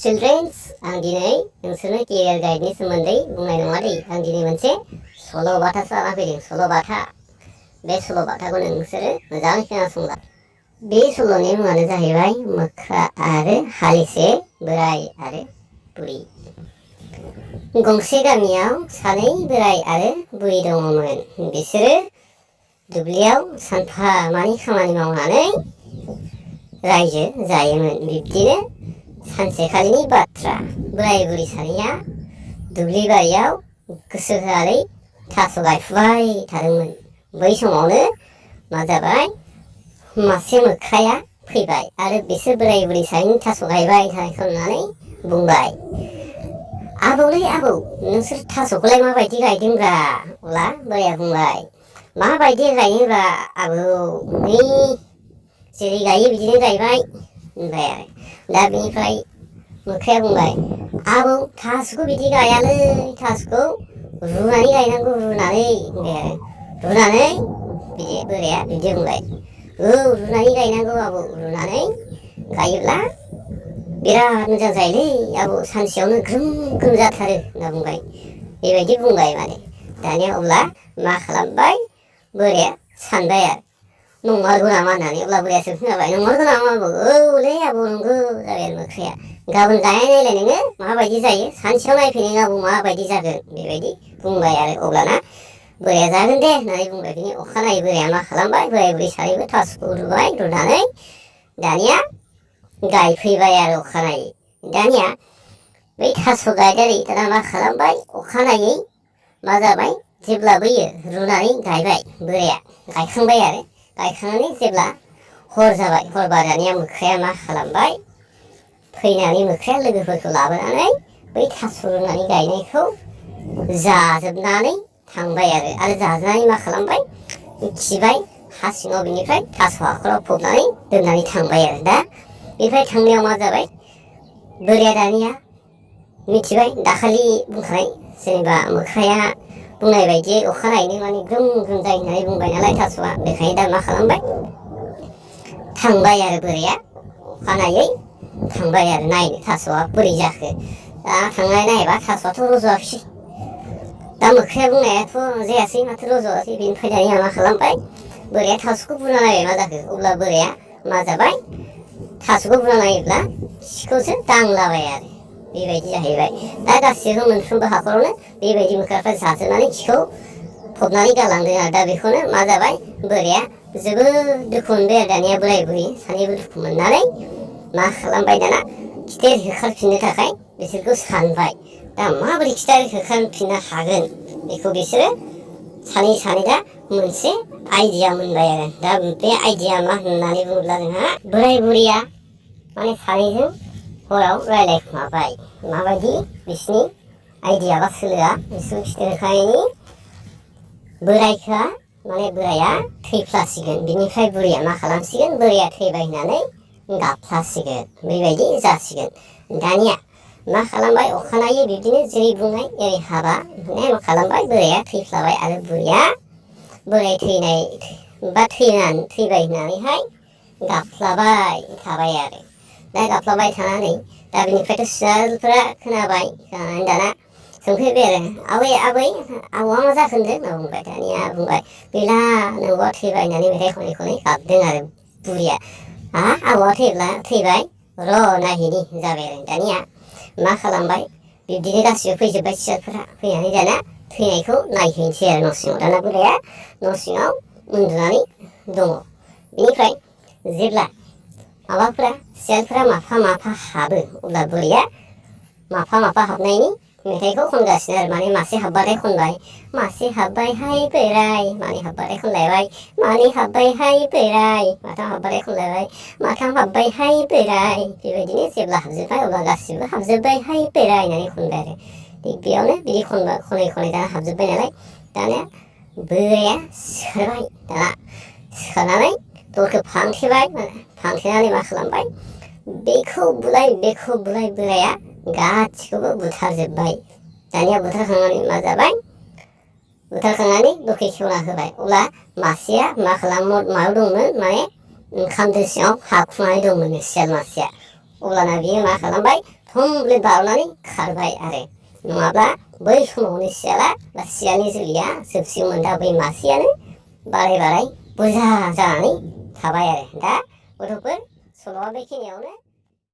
Children's आं दिनै नोंसोरनो केरियार गाइडनि सोमोन्दै बुंनाय नङा दै। आं दिनै मोनसे सल'बाथासो लाना फैदों। सल'बाथा। बे सल'बाथाखौ नोंसोरो मोजाङै खोनासंला। बे सल'नि मुङानो जाहैबाय मोख्रा आरो हालिसे बोराय आरो बुरि। गंसे गामियाव सानै बोराय आरो बुरि दङमोन। बिसोरो दुब्लियाव सानफा मानि खामानि मावनानै रायजो जायोमोन। बिब्दिनो सानसेखालिनि बाथ्रा। बोराय बुरि सानैया दुब्लि बारियाव गोसो होनानै थास' गायफुबाय थादोंमोन। बै समावनो मा जाबाय, मासे मोख्राया फैबाय आरो बिसोर बोराय बुरि सानैनि थास' गायबाय थानायखौ नुनानै बुंबाय, आबौलै आबौ, नोंसोर थास'खौलाय माबायदि गायदोंब्रा? अब्ला बोराया बुंबाय, माबायदि गायनोब्रा आबौ, नै जेरै गायो बिदिनो गायबाय होनबाय आरो। दा बेनिफ्राय मोख्राया बुंबाय, आबौ थास'खौ बिदि गायालै, थास'खौ रुनानै गायनांगौ, रुनानै होनबाय आरो। रुनानै? बिदि बोराया बिदि बुंबाय। औ रुनानै गायनांगौ आबौ, रुनानै गायोब्ला बिराद मोजां जायोलै आबौ, सानसेयावनो ग्रोम ग्रोम जाथारो होनना बुंबाय। बेबायदि बुंबाय माने। दानिया अब्ला मा खालामबाय बोराया, सानबाय आरो नंमारगौ नामा होननानै। अब्ला बोराया सोंफिनबाय, नंमारगौ नामा आबौ? औलै आबौ नंगौ जाबाय आरो मोख्राया। गाबोन गायनाय नायलाय नोङो माबायदि जायो, सानसेयाव नायफै आबौ माबायदि जागोन, बेबायदि बुंबाय आरो। अब्लाना बोराया जागोन दे होननानै बुंबाय। बिनि अखानायै बोराया मा खालामबाय, बोराय बुरै सानैबो थास'खौ रुबाय, रुनानै दानिया गायफैबाय आरो अखानायै। दानिया बै थास' गायनानै दाना मा खालामबाय, अखानायै मा जाबाय, जेब्ला बैयो रुनानै गायबाय बोराया, गायखांबाय आरो। गायखांनानै जेब्ला हर जाबाय, हरबा दानिया मोख्राया मा खालामबाय, फैनानै मोख्राया लोगोफोरखौ लाबोनानै बै थास' रुनानै गायनायखौ जाजोबनानै थांबाय आरो जाजोबनानै मा खालामबाय, खिबाय हा सिङाव, बिनिफ्राय थास' हाखराव फबनानै दोननानै थांबाय आरो। दा बेनिफ्राय थांनायाव मा जाबाय, बोराया दानिया मिथिबाय, दाखालि बुंखानाय जेनेबा मोख्राया बुंनाय बायदि अखानायैनो माने ग्रोम ग्रोम जायो होननानै बुंबाय नालाय थास'आ, बेखायनो दा मा खालामबाय, थांबाय आरो बोराया अखानायै थांबाय आरो नायनो थास'आ बोरै जाखो। दा थांनानै नायबा थास'आथ' रज'आखिसै। दा मोख्राया बुंनायाथ' जायासै, माथो रज'आसै। बेनिफ्राय दानिया मा खालामबाय, बोराया थास'खौ बुरना नायबाय मा जाखो। अब्ला बोराया मा जाबाय, थास'खौ बुरना नायोब्ला खिखौसो दांलाबाय आरो। बेबायदि जाहैबाय। दा गासिबो मोनफ्रोमबो हाखरावनो बेबायदि मोख्राफ्रा जाजोबनानै खिखौ फबनानै गालांदों आरो। दा बेखौनो मा जाबाय, बोराया जोबोद दुखु मोनबाय आरो। दानिया बोराय बुरै सानैबो दुखु मोननानै मा खालामबाय, दाना खिथेर होखारफिननो थाखाय बिसोरखौ सानबाय। दा माबोरै खिथेर होखारफिननो हागोन, बेखौ बिसोरो सानै दा मोनसे आइडिया मोनबाय आरो। दा बे आइडिया मा होननानै बुङोब्ला, जोंहा बोराय बुरैया माने सानैजों हराव रायलायखुमाबाय। माबायदि बिसिनि आइडिया बा सोलोआ, बिसोर खिथेर होखारनायनि, बोराया थैफ्लासिगोन, बिनिफ्राय बुरैया मा खालामसिगोन, बोराया थैबाय होननानै गाबफ्लासिगोन, बेबायदि जासिगोन। दानिया मा खालामबाय, अखानायै बिब्दिनो जेरै बुंनाय एरै हाबा होननानै मा खालामबाय, बोराया थैफ्लाबाय आरो बुरैया बोराय थैबाय होननानैहाय गाबफ्लाबाय थाबाय आरो। दा गाबफ्लाबाय थानानै दा बिनिफ्रायथ' सियालफोरा खोनाबाय, खोनानानै दाना सोंफैबाय आरो, आबै आबौआ मा जाखो होनदों होनना बुंबाय। दानिया बुंबाय, गैला नोंबा थैबाय होननानै मेथाइ खनै खनै गाबदों आरो बुरिया। आबौआ थैबाय, र' नायहैनि जाबाय आरो। दानिया मा खालामबाय, बिब्दिनो गासिबो फैजोब्बाय सियालफोरा। फैनानै दाना थैनायखौ नायहैनोसै आरो न' सिङाव। दाना बोराया न' सिङाव उन्दुनानै दङ। बेनिफ्राय जेब्ला सियालफोरा माफा माफा हाबो, अब्ला बुरैया माफा माफा हाबनायनि मेथाइखौ खनगासिनो आरो। माने मासे हाबबाथाय खनबाय, मासे हाबबायहाय बोराय, मानै हाबबाथाय खनलायबाय, मानै हाबबायहाय बोराय, माथाम हाबबाथाय खनलायबाय, माथाम हाबबायहाय बोराय। बेबायदिनो जेब्ला हाबजोब्बाय अब्ला गासिबो हाबजोब्बायहाय बोराय होननानै खनबाय आरो। थिग बेयावनो बिदि खनै खनै दाना हाबजोब्बाय नालाय, दाना बोराया सिखारबाय। दाना सिखारनानै दरखौ फांथेबाय, फांथेनानै मा खालामबाय, बेखौ बुलाय बोराया गासिखौबो बुथारजोब्बाय। दानिया बुथारखांनानै मा जाबाय, बुथारखांनानै दरखौ खेवना होबाय। अब्ला मासेया मायाव दंमोन, माने ओंखाम दो सिङाव हाबखुमानानै दंमोन सियाल मासेया। अब्लाना बियो मा खालामबाय, थमब्ले बारनानै खारबाय आरो नङाब्ला बै समावनो सियाला बा सियालनि जोलैया जोबसिगौमोन। दा बै मासेयानो बाराय बुरजा जानानै थाबाय आरो दा गथ'फोर सल'आ बेखिनियावनो